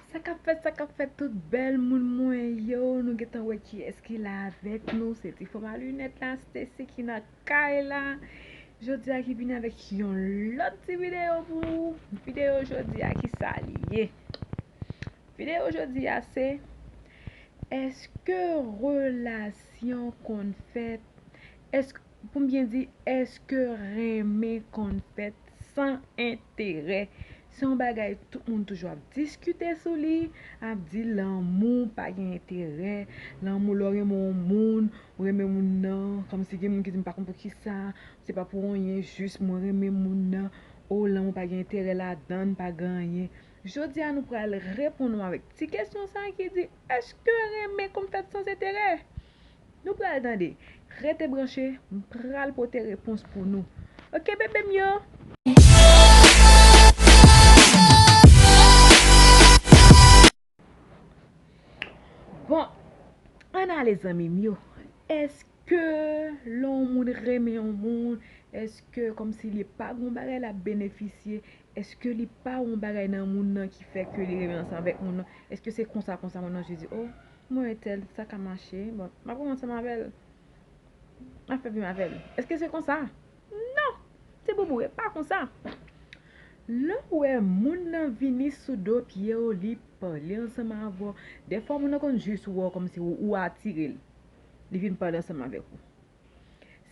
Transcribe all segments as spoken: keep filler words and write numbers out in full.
Sa k ap fèt, sa k ap fèt, tout bèl moun mwen yo. Nou gentan wè kiyès ki la avèk nou. Se ti fanm a linèt la, Stacy, ki nan kay la. Jodi a ki vini avèk yon lòt ti videyo pou ou. Videyo jodi a, ki sa li ye? Videyo jodi a se, èske relasyon konn fèt? Èske, pou m byen di, èske renmen konn fèt san enterè? Se yon bagay tout moun toujou ap diskite sou li, ap di lanmou pa gen enterè, lanmou lè w renmen yon moun, ou renmen moun nan, kòmsi gen moun ki di m pa konn poukisa, se pa pou anyen, jis mwen renmen moun nan, o lanmou pa gen enterè ladan l, pa gen anyen. Jodi a nou pral reponn ou avèk ti kesyon sa ki di, èske renmen konn fèt san enterè? Nou pral tande. Rete branche, m pral pote repons pou nou. Oke, bebe m yo? Bon, ann ale zanmi m yo. Èske lè yon moun renmen yon moun, èske kòmsi li pa gon bagay l ap benefisye? Èske li pa yon bagay nan moun nan ki fè ke li renmen ansanm avèk moun nan? Èske se konsa, konsa moun nan jis di, o, mwen entèl, sa ka mache, bon, m ap renmen ansanm avè l, m ap fè vi m avè l? Èske se konsa? Non! Ti boubou, e pa konsa. Lè w wè moun nan vini sou do pye w, li pale ansanm avè w, dèfwa moun nan konn jis wè w kòmsi ou, ou atire l. Li vin pale ansanm avèk ou.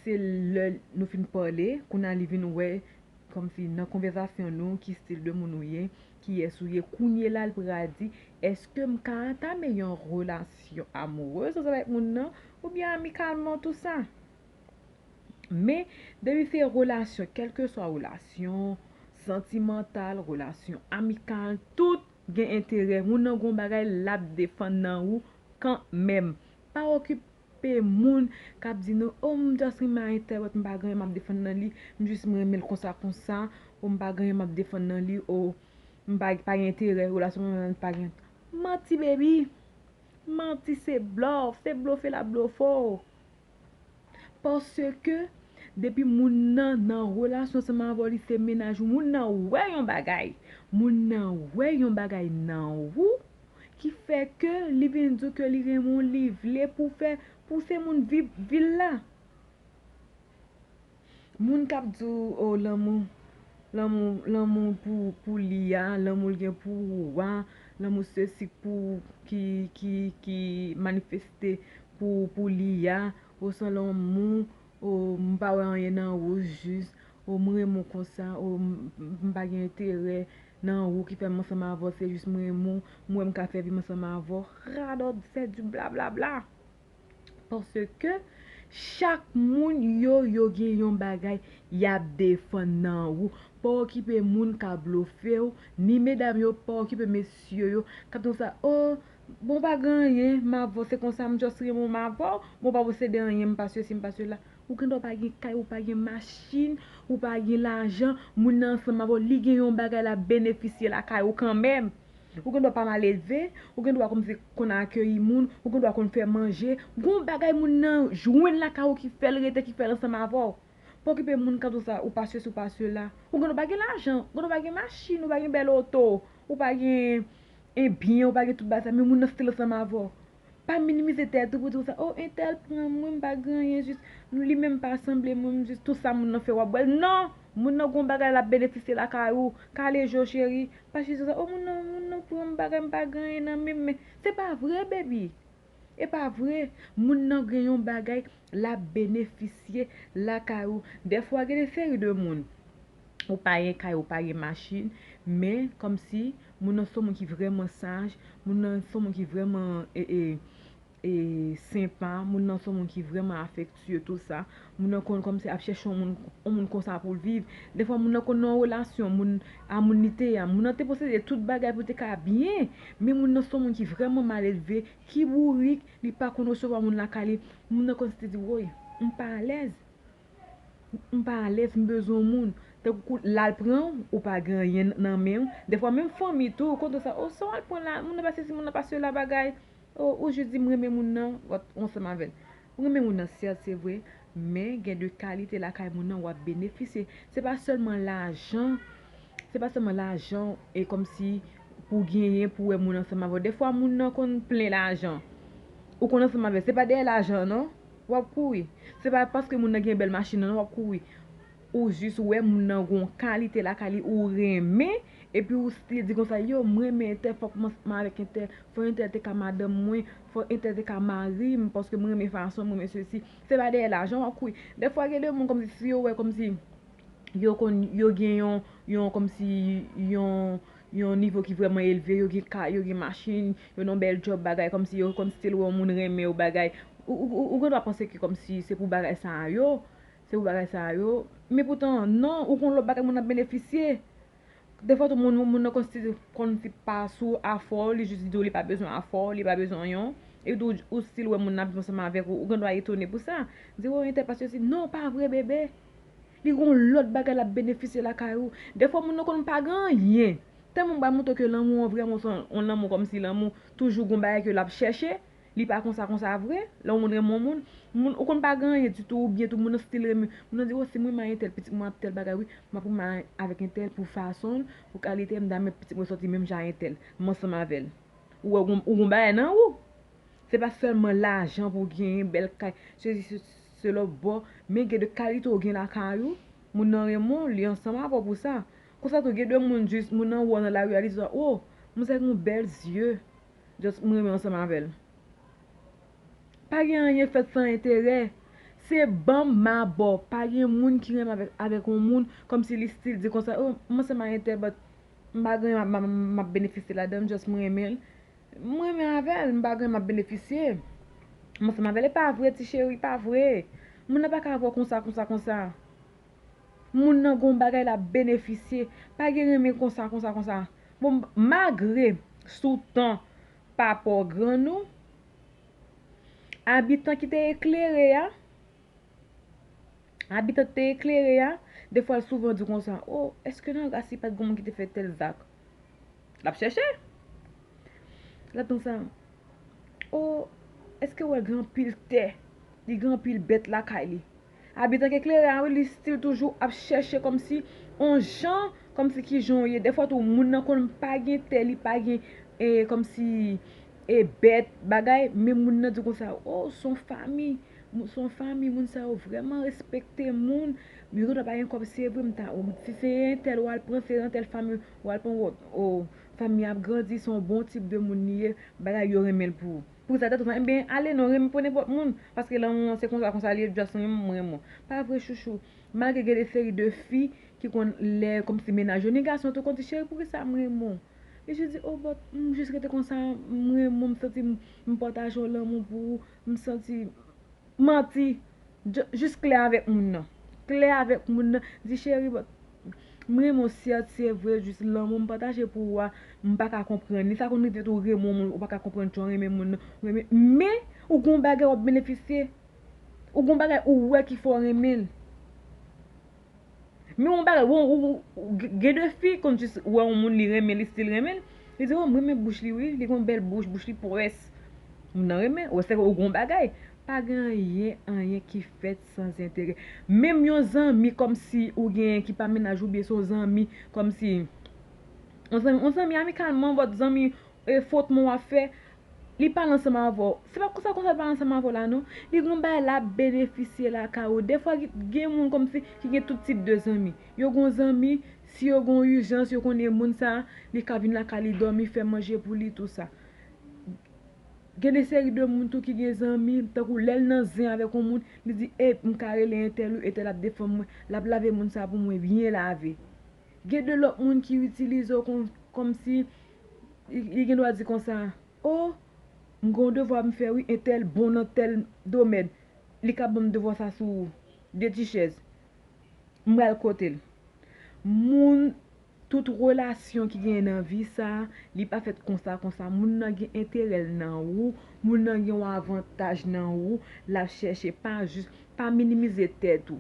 Se lè nou fin pale, kounye a li vin wè, kòmsi nan konvèsasyon nou, ki stil de moun ou ye, kiyès ou ye. Kounye la, l pral di, èske m ka antame yon relasyon amourèz ansanm avèk moun nan, oubyen amikalman, tou sa? Men, depi se relasyon, kèlkeswa relasyon santimantal, relasyon amikal, tout gen enterè. Moun nan gon bagay l ap defann nan ou kanmenm. Pa okipe moun k ap di nou, o, m just renmen a entèl, but m pa gen anyen m ap defann nan li, m jis m renmen l konsa konsa, o, m pa gen anyen m ap defann nan li, o, m pa, pa gen enterè, relasyon mwen menm pa gen. Manti, baby! Manti se blòf, se blofe l ap blofe w. Paske depi moun nan nan relasyon ansanm avè w, li se mennaj ou, moun nan wè yon bagay. Moun nan wè yon bagay nan ou ki fè ke li vin di w ke li renmen w, li vle pou fè, pou se moun vi, vi l la. Moun k ap di w, o, lanmou, lanmou, lanmou pou, pou li a, lanmou l gen pou ou a, lanmou sesi pou, ki, ki, ki manifeste pou, pou li a, o, san lanmou, o, m pa wè anyen nan ou, jis, o, m renmen w konsa, o, m, m pa gen enterè nan ou ki fè m ansanm avè w, se jis m renmen w, m wè m ka fè vi m ansanm avè w. Radòt, se di blablabla. Paske chak moun yo, yo gen yon bagay y ap defann nan ou. Pa okipe moun k ap blofe w, ni medam yo, pa okipe mesye yo k ap di w sa, o, bon, pa gen anyen, m avè w, se konsa, m just renmen w, m avè w, bon, pa posede anyen, m pa sesi, m pa sela. Ou gendwa pa gen kay, ou pa gen machin, ou pa gen lajan, moun nan ansanm avè w, li gen yon bagay l ap benefisye lakay ou kanmenm. Ou gendwa pa mal elve, ou gendwa kòmsi konn akeyi moun, ou gendwa konn fè manje. Gon bagay moun nan jwenn lakay ou ki fè l rete, ki fè l ansanm avè w. Pa okipe moun k ap di w sa, ou pa sesi, ou pa sela. Ou gendwa pa gen lajan, ou gendwa pa gen machin, ou pa gen bèl oto, ou pa gen, e, byen, ou pa gen tout bagay sa, men moun nan still ansanm avè w. Pa minimize tèt ou pou di w sa, o, entèl pran mwen, m pa gen anyen, jis li menm pa sanble mwen, jis tout sa moun nan fè w ap bwè l. Non! Moun nan gon bagay l ap benefisye lakay ou. Kale je w, cheri. Pa chita sa, o, moun nan, moun nan pran m bagay, m pa gen anyen nan men m, men se pa vre, baby. E pa vre. Moun nan gen yon bagay l ap benefisye lakay ou. Dèfwa, gen de seri de moun, ou pa gen kay, ou pa gen machin, men kòmsi moun nan se yon moun ki vrèman saj, moun nan se yon moun ki vrèman, e, e, e, senpa, moun nan se yon moun ki vrèman afektye, tou sa. Moun nan konn kòmsi ap chèche yon moun, yon moun konsa pou l viv. Dèfwa, moun nan konn nan yon relasyon, moun a moun li te ye a, moun nan te posede tout bagay pou l te ka byen, men moun nan se yon moun ki vrèman mal elve, ki bourik, li pa konn resevwa moun lakay li. Moun nan kòmsi te di, woy, m pa alèz. M pa alèz, m bezwen yon moun. Tankou l al pran w, ou pa gen anyen nan men w. Dèfwa, menm fanmi tou, ou konn sa, o, sa w al pran la, moun nan pa sesi, moun nan pa sela bagay. O, ou jis di, m renmen moun nan, w ap ansanm avè l. Ou renmen moun nan, sèt, se vre, men gen de kalite lakay moun nan w ap benefisye. Se pa sèlman lajan, se pa sèlman lajan, e kòmsi pou genyen, pou wè moun ansanm avè w. Dèfwa moun nan konn plen lajan. Ou konn ansanm avè l. Se pa dèyè lajan an non w ap kouri. Se pa paske moun nan gen bèl machin nan non w ap kouri. Ou jis wè moun nan gon kalite lakay li ou renmen, epi ou still di konsa, yo, mwen renmen entèl, fòk mwen ansanm avèk entèl, fò entèl te ka madanm mwen, fò entèl te ka mari m, paske mwen renmen fason l, mwen renmen sesi. Se pa dèyè lajan w ap kouri. Dèfwa gen de moun kòmsi si yo wè kòmsi yo konn, yo gen yon, yon kòmsi yon, yon nivo ki vrèman elve, yo gen kay, yo gen machin, yo nan bèl djòb, bagay, kòmsi yo konn still wè yon moun renmen yo, bagay. Ou, ou, ou, ou gen dwa panse ke kòmsi se pou bagay sa yo, se pou bagay sa yo. Men poutan, non, ou konn lòt bagay moun ap benefisye. Dèfwa tou moun, moun nan konn still konn ti pa sou afè w, li jis di w li pa bezwen afè w, li pa bezwen yon. Epi tou, ou still wè moun nan ap viv ansanm avèk ou, ou gen dwa etone pou sa. Di, o, entèl pa sesi. Non, pa vre, bebe. Li gon lòt bagay l ap benefisye lakay ou. Dèfwa moun nan konn pa gen anyen. Tèlman m pral montre w ke lanmou an vrèman se yon lanmou kòmsi lanmou toujou gon bagay ke l ap chèche. Li pa konsa konsa vre. Lè yon moun renmen yon moun, moun ou konn pa gen anyen ditou oubyen tou moun nan still renmen. Moun nan di, o, si m renmen entèl, pitit mwen ap tèl bagay, wi, m ap renmen avèk entèl pou fason l, pou kalite l, m ta renmen pitit mwen sòti menm jan a entèl. M ansanm avè l. Ou wè ou gon, ou gon bagay nan ou. Se pa sèlman lajan pou w genyen, bèl kay, sesi, se, se lòt bò, men gen de kalite w gen lakay ou, moun nan renmen w, li ansanm avè w pou sa. Konsa tou, gen de moun jis, moun nan wè w nan lari a, li di, o, manzè gen yon bèl zye, just mwen renmen ansanm avè l. Pa gen anyen fèt san enterè. Se ban m, m a ba w. Pa gen moun ki renmen avèk, avèk yon moun, kòmsi li still di konsa, o, m ansanm a entèl, but m pa gen anyen m ap, m ap, m ap benefisye ladan l, just mwen renmen l. Mwen renmen avè l, m pa gen anyen m ap benefisye. M ansanm avè l, e pa vre, ti cheri, pa vre. Moun nan pa ka vre w konsa, konsa, konsa. Moun nan gon bagay l ap benefisye. Pa gen renmen konsa, konsa, konsa. Bon, malgre sou tan papa w grann ou, abitan ki te eklere a, abitan ki te eklere a, defwa l souvan di konsa, o, èske nan ras li pa t gon moun ki te fè tèl zak? L ap chèche. L ap di konsa, o, èske w wè l gen anpil tè, li gen anpil bèt lakay li? Abitan ki eklere a, wi, li still toujou ap chèche kòmsi on jan, kòmsi ki jan w ye. Defwa tou, moun nan konn pa gen tè, li pa gen, e, kòmsi, e, bèt, bagay, men moun nan di konsa, o, s on fanmi, moun, s on fanmi, moun sa yo vrèman respekte moun, yo gen dwa pa gen kòb, se vre, m ta, o, si se entèl w al pran, se entèl fanmi w al pran, o, o, fanmi ap grandi, s on bon tip de moun li ye, bagay yo renmen l pou ou. Pou sa, tèt ou fè, ebyen, ale non, renmen pou nenpòt moun. Paske lanmou an se konsa, konsa li ye, just renmen m, renmen w. Pa vre, chouchou. Malgre gen de seri de fi ki konn lè kòmsi mennaj yo, ni gason tou konn di, cheri, poukisa m renmen w? Li jis di, o, but, m jis rete konsa, m renmen w, m santi m, m pataje yon lanmou pou ou, m santi manti. Ju-, jis klè avèk moun nan. Klè avèk moun nan. Di, cheri, but, m renmen w, sèt, se vre, jis lanmou m pataje pou ou a, m pa ka konprann li. Sa konn rive tou, ou renmen yon moun, ou pa ka konprann jan w renmen moun nan. Ou renmen, men, ou gon bagay w ap benefisye. Ou gon bagay ou wè ki fè w renmen l. Men yon bagay, ou, ou, ou, gen de fi konn jis wè yon moun li renmen, li still renmen l. Li di, o, m renmen bouch li wi, li gon bèl bouch, bouch li pwès. Moun nan renmen, ou wè se ou gon bagay. Pa gen anyen, anyen ki fèt san enterè. Menm yon zanmi kòmsi ou genyen ki pa mennaj ou byen se yon zanmi kòmsi yon zanmi, yon zanmi amikalman, but zanmi, e, fwotman w ap fè, li pale ansanm avè w. Se pa konsa, konsa l pale ansanm avè w la, non. Li gon bagay l ap benefisye lakay ou. Defwa, gen, gen moun kòmsi ki gen tout tip de zanmi. Yo gon zanmi, si yo gon ijans, yo konnen moun sa, li ka vin lakay li, dòmi, fè manje pou li, tou sa. Gen de seri de moun tou ki gen zanmi, tankou lè l nan zen avèk yon moun, li di, e, m ka rele entèl wi, entèl ap defann mwen, l ap lave moun sa pou mwen, byen lave. Gen de lòt moun ki itilize w kon, kòmsi, li, li gen dwa di konsa, o, m gen yon devwa m fè wi, entèl bon nan tèl domèn. Li ka ban m devwa sa sou de ti chèz. M pral kote l. Moun, tout relasyon ki genyen nan vi sa a, li pa fèt konsa, konsa. Moun nan gen enterè l nan ou, moun nan gen yon avantaj nan ou, l ap chèche, pa jis, pa minimize tèt ou.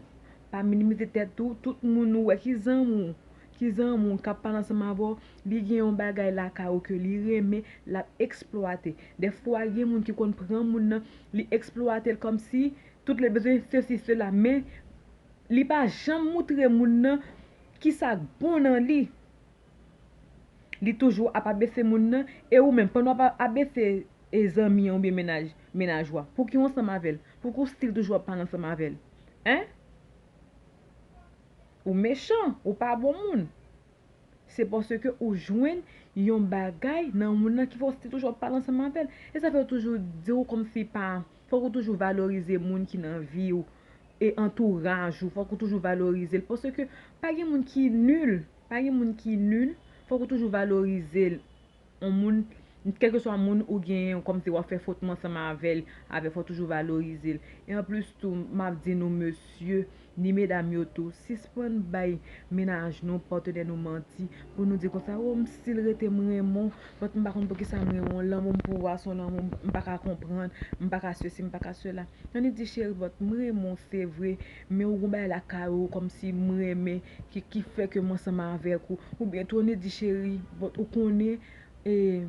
Pa minimize tèt ou, tout moun ou wè ki zanmi w, ki zanmi w, k ap pale ansanm avè w, li gen yon bagay lakay ou ke li renmen, l ap eksplwate. Dèfwa, gen moun ki konn pran moun nan, li eksplwate l kòmsi tout lè l bezwen sesi, sela, men li pa janm moutre moun nan kisa k bon nan li. Li toujou ap abese moun nan, e ou menm, pandan w ap abese e zanmi an oubyen mennaj, mennaj ou a, pouki w ansanm avè l? Pouki w still toujou ap pale ansanm avè l? Hein? Ou mechan, ou pa bon moun. Se paske ou jwenn yon bagay nan moun nan ki fè w still toujou ap pale ansanm avè l. E sa fè yo toujou di w kòmsi pa, fòk ou toujou valorize moun ki nan vi w e antouraj ou, fòk ou toujou valorize l. Paske pa gen moun ki nil, pa gen moun ki nil, fòk ou toujou valorize l. Yon moun, kèlkeswa moun ou genyen, kòmsi w ap fè fotman ansanm avè l, avè fò toujou valorize l. E anplis tou, m ap di nou, mesye, ni medam yo tou, sispann bay mennaj nou, patnè nou manti, pou nou di konsa, o, m still rete, m renmen w, but m pa konn poukisa m renmen w, lanmou m pou ou a se yon lanmou m pa ka konprann, m pa ka sesi, m pa ka sela. Ann di, cheri, but m renmen w, se vre, men ou gon bagay lakay ou, kòmsi m renmen, ki, ki fè ke m ansanm avèk ou. Oubyen tou, ann di, cheri, but ou konnen, e,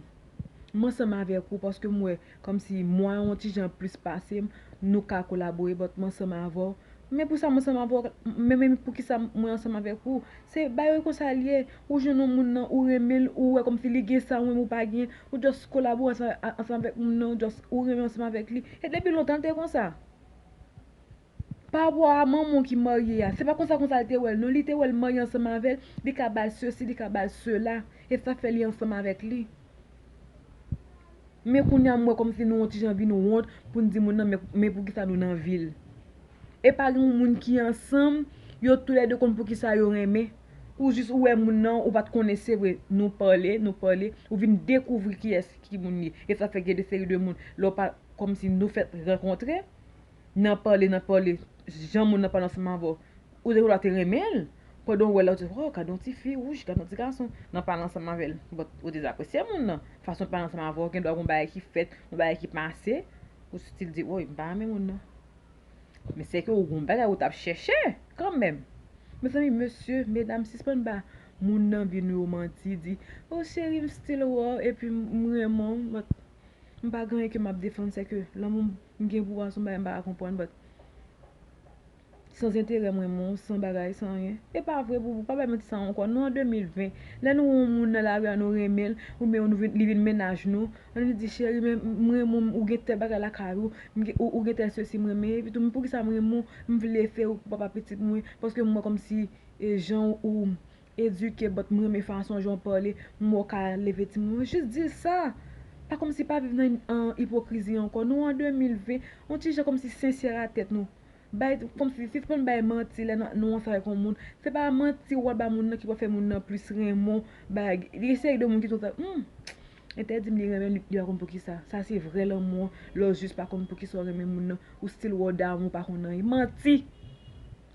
m ansanm avèk ou paske m wè kòmsi mwa yon ti jan plis pase m, nou ka kolabore, but m ansanm avè w. Men pou sa m ansanm avè w, men, men pou ki sa mwen ansanm avèk ou? Se bagay konsa l ye, ou jwenn yon moun nan, ou renmen l, ou wè kòmsi li gen sa ou menm ou pa gen, ou just kolabore ansanm, ansanm avèk moun nan, ou just ou renmen ansanm avèk li. E depi lontan l te konsa. Pa rapò a manman w ki marye a, se pa konsa konsa l te wè l non, li te wè l marye ansanm avè l, li ka ba l sesi, li ka ba l sela, e sa fè li ansanm avèk li. Men kounye a m wè kòmsi nou yon ti jan vin wont pou n di moun nan men, men poukisa nou nan vi l. E pa gen yon moun ki ansanm, yo toulède konn poukisa yo renmen. Ou jis ou wè moun nan, ou pa t konnen, se vre, nou pale, nou pale, ou vin dekouvri kiyès ki moun li. E sa fè gen de seri de moun, lè w pa, kòmsi nou fèk rankontre, nan pale, nan pale, jan moun nan pale ansanm avè w, ou te, ou te renmen l. Pandan w wè l la, ou di, "Wow, gade yon ti fi, wouch, gade yon ti gason," nan pale ansanm avè l. But ou dezapresye moun nan. Fason l pale ansanm avè w, gendwa gon bagay ki fèt, yon bagay ki pase, ou still di, "Woy, m pa renmen moun nan." Men se ke ou gon bagay ou t ap chèche, kanmenm. Mezanmi, mesye, medam, sispann ba moun nan vi nou yo manti, di, "O cheri, m still wè w, epi m renmen w, but m pa gen anyen ke m ap defann, se ke lanmou m gen pou w a se yon bagay m pa ka konprann, but san enterè m renmen w, san bagay, san anyen." E pa vre, boubou, pa bay manti sa ankò. Nou an de mil ven. Lè nou wè yon moun nan lari a, nou renmen l, oubyen nou vin, li vin mennaj nou, ann di, "Cheri, men m renmen w, ou gen tèl bagay lakay ou, m gen, ou, ou gen tèl sesi, m renmen, epi tou, men poukisa m renmen w, m vle se ou pou papa pitit mwen, paske m wè kòmsi, e, jan ou edike, but m renmen fason jan w pale, m wè w ka leve timoun." Jis di l sa. Pa kòmsi pa viv nan, an, ipokrizi ankò. Nou an de mil ven, yon ti jan kòmsi sensè a tèt nou. Bay, kòmsi, sispann bay manti lè nou, nou ansanm avèk yon moun. Se pa manti w ap ba moun nan ki pral fè moun nan plis renmen w. Bay, gen seri de moun ki tou fè, hmm, entèdi m li renmen m, li, li pa konn poukisa. Sa se vrè lanmou an, lè w jis pa konn poukisa w renmen moun nan. Ou still wè w damou, pa konn anyen. Manti!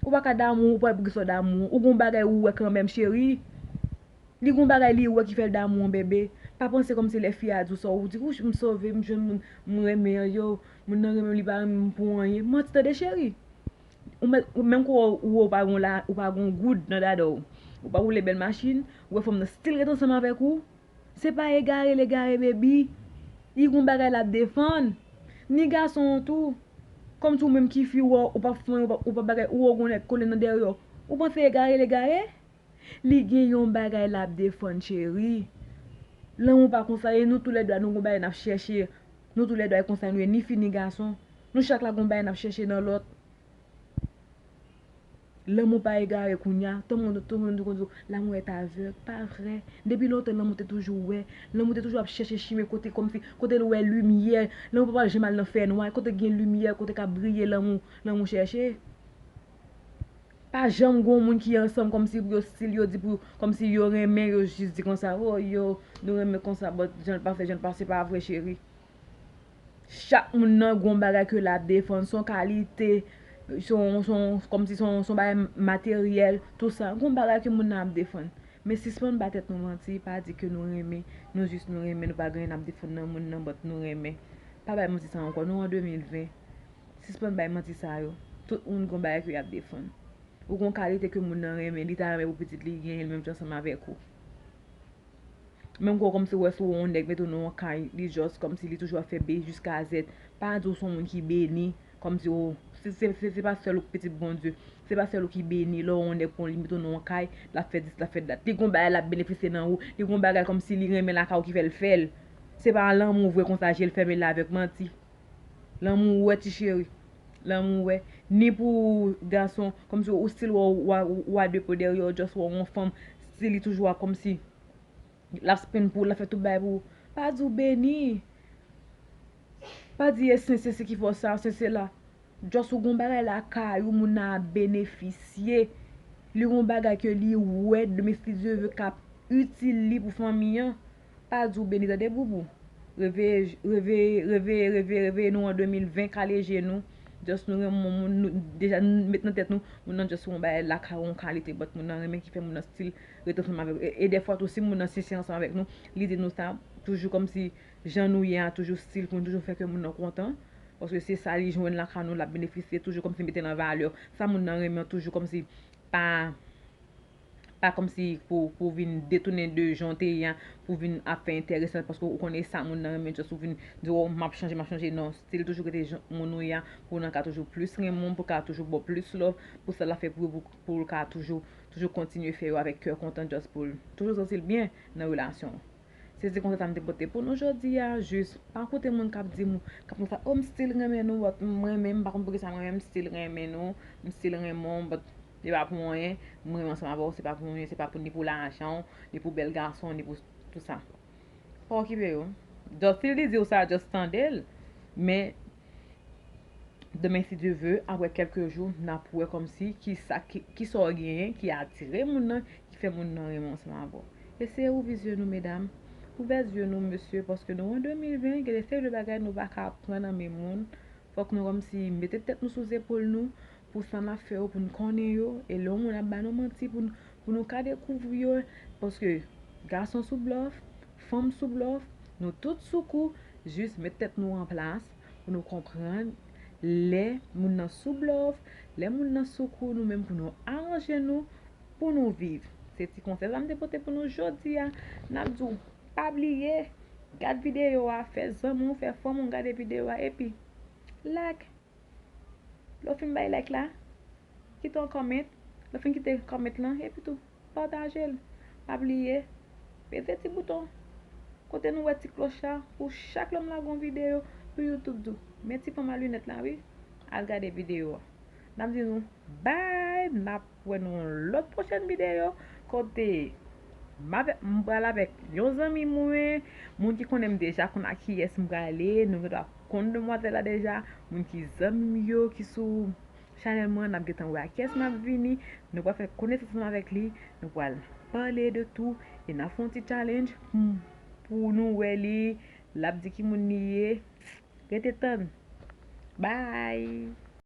Ou pa ka damou, ou pa wè poukisa w damou. Ou gon bagay ou wè kanmenm, cheri. Li gon bagay li wè ki fè l damou an, bebe. Pa panse kòmsi lè fi a di w sa, ou di, "Wouch, m sove, m jwenn moun m renmen an, yo, moun nan renmen m, li pa renmen m pou anyen." Manti, tande, cheri. Ou mèt, ou menm kou ou, ou pa gon la, ou pa gon goud nan dada w. Ou pa woule bèl machin, ou wè fanm nan still ret ansanm avèk ou. Se pa egare l egare, baby. Li gon bagay l ap defann. Ni gason an tou. Kòmsi ou menm ki fi, ou, ou pa fè, ou pa, ou pa bagay, ou wè gon nèg kole nan dèyè w. Ou panse egare l egare? Li gen yon bagay l ap defann, cheri. Lanmou pa konsa ye, nou toulède nou gon bagay n ap chèche. Nou toulède e konsa nou ye, ni fi ni gason. Nou chak la gon bagay n ap chèche nan lòt. Lanmou pa egare kounye a. Tout moun, tout moun konn di w, "L'amour est aveugle." Pa vre. Depi lontan, lanmou te toujou wè. Lanmou te toujou ap chèche chimen kote kòmsi, kote l wè limyè. Lanmou pa pral janm al nan fènwa. Kote gen limyè, kote k ap briye, lanmou, lanmou chèche. Pa janm gon moun ki ansanm kòmsi pou yo still yo di pou, kòmsi yo renmen, yo jis di konsa, "O, yo, nou renmen konsa, but jan l pase, jan l pase pa vre, cheri." Chak moun nan gon bagay ke l ap defann, son kalite, son, son, kòmsi son, son bagay materyèl, tou sa. Gon bagay ke moun nan ap defann. Men sispann ba tèt nou manti, pa di ke nou renmen, nou jis nou renmen, nou pa gen anyen n ap defann nan moun nan, but nou renmen. Pa bay manti sa ankò, nou an de mil ven. Sispann bay manti sa yo. Tout moun gon bagay ke y ap defann. Ou gon kalite ke moun nan renmen, li ta renmen pou pitit li genyen l menm jan ansanm avèk ou. Menm kou kòmsi w wè si w wè yon nèg mete w nan yon kay, li just kòmsi li toujou ap fè B jiska Z. Pa di w se yon moun ki beni, Kòmsi ou, se, se, se, se pa sèl ou ki pitit Bondye. Se pa sèl ou ki beni, lè ou wè yon nèg pran li, mete w nan yon kay, l ap fè dis, l ap fè dat. Li gon bagay l ap benefisye nan ou, li gon bagay kòmsi li renmen lakay ou ki fè l fè l. Se pa lanmou vre konsa, je l fèmen la avèk manti. Lanmou wè ti cheri. Lanmou wè. Ni pou gason, kòmsi ou still wè ou a de po dèyè w, just wè yon fanm, still li toujou a kòmsi l ap spend pou ou, l ap fè tout bagay pou ou. Pa di w beni. Pa di e sen se si ki fè w sa, sen se la. Just ou gon bagay lakay ou, moun nan ap benefisye. Li gon bagay ke li wè, demen si Dye ve k ap itil li pou fanmi an. Pa di w beni tande boubou. Reveye, reveye, reveye, reveye, reveye nou an de mil ven, kale je nou. Just nou renmen moun, nou, deja nou met nan tèt nou, moun nan just yon bagay lakay ou, yon kalite, but moun nan renmen ki fè moun nan still rete ansanm avèk ou. E, e dèfwa tou, si moun nan sensè ansanm avèk nou, li di nou sa, toujou kòmsi jan nou ye a, toujou still pou nou toujou fè kè moun nan kontan. Paske se sa li jwenn lakay nou, l ap benefisye, toujou kòmsi mete l an valè. Sa moun nan renmen an, toujou kòmsi pa pa kòmsi pou, pou vin detounen de jan w te ye a, pou vin ap fè enteresan, paske ou konnen sa moun nan renmen, just ou vin di, "Oh, m ap chanje, m ap chanje." Non, still toujou rete jan moun ou ye a, pou w nan ka toujou plis renmen w, pou w ka toujou ba w plis love, pou sa l ap fè pou, pou, pou l ka toujou, toujou kontinye fè yo avèk kè kontan, just pou l toujou santi l byen nan relasyon an. Se ti konsèy sa m te pote pou nou jodi a, jis pa koute moun k ap di m, k ap di sa, "Oh, m still renmen nou, but m renmen, m pa konn poukisa m renmen, m still renmen nou, m still renmen w, but se pa pou anyen, m renmen ansanm avè w, se pa pou anyen, se pa pou ni pou lajan w, ni pou bèl gason, ni pou tout sa." Pa okipe yo. Just still li di w sa, just tande l, men demen si Dye ve, apre kèlke jou, n ap wè kòmsi ki sa, ki, ki sa w genyen ki atire moun nan, ki fè moun nan renmen ansanm avè w. Eseye ouvri zye nou, medam. Ouvè zye nou, mesye, paske nou an de mil ven, gen de seri de bagay nou pa ka pran nan men moun. Fòk nou kòmsi mete tèt nou sou zepòl nou pou sa n ap fè yo, pou n konnen yo. E lè yon moun ap ba nou manti, pou n, pou nou ka dekouvri yo. Paske gason sou blòf, fanm sou blòf, nou tout sou kou, jis met tèt nou an plas pou nou konprann lè moun nan sou blòf, lè moun nan sou kou, nou menm pou nou aranje nou, pou nou viv. Se ti konsèy sa m te pote pou nou jodi a. N ap di w, pa bliye, gad videyo a, fè zanmi w, fè fanmi w gade videyo a, epi like. Lè w fin bay like la, kite yon comment. Lè w fin kite comment lan, epi tou, pataje l. Pa bliye, peze ti bouton kote nou wè ti klòch la pou chak lè m lage yon videyo pou YouTube di w, "Men ti fanm a linèt la wi, al gade videyo a." N ap di nou bye, n ap wè nou yon lòt pwochèn videyo kote m avè, m pral avèk yon zanmi mwen, moun ki konnen m deja konn ak kiyès m prale, nou gendwa konn demwazèl la deja, moun ki zanmi m yo, ki sou chanèl mwen, n ap gentan wè ak kiyès m ap vini, nou pral fè konesans ansanm avèk li, nou pral pale de tou, e n ap fè yon ti challenge pou, pou nou wè li, l ap di ki moun li ye, rete tann. Bye!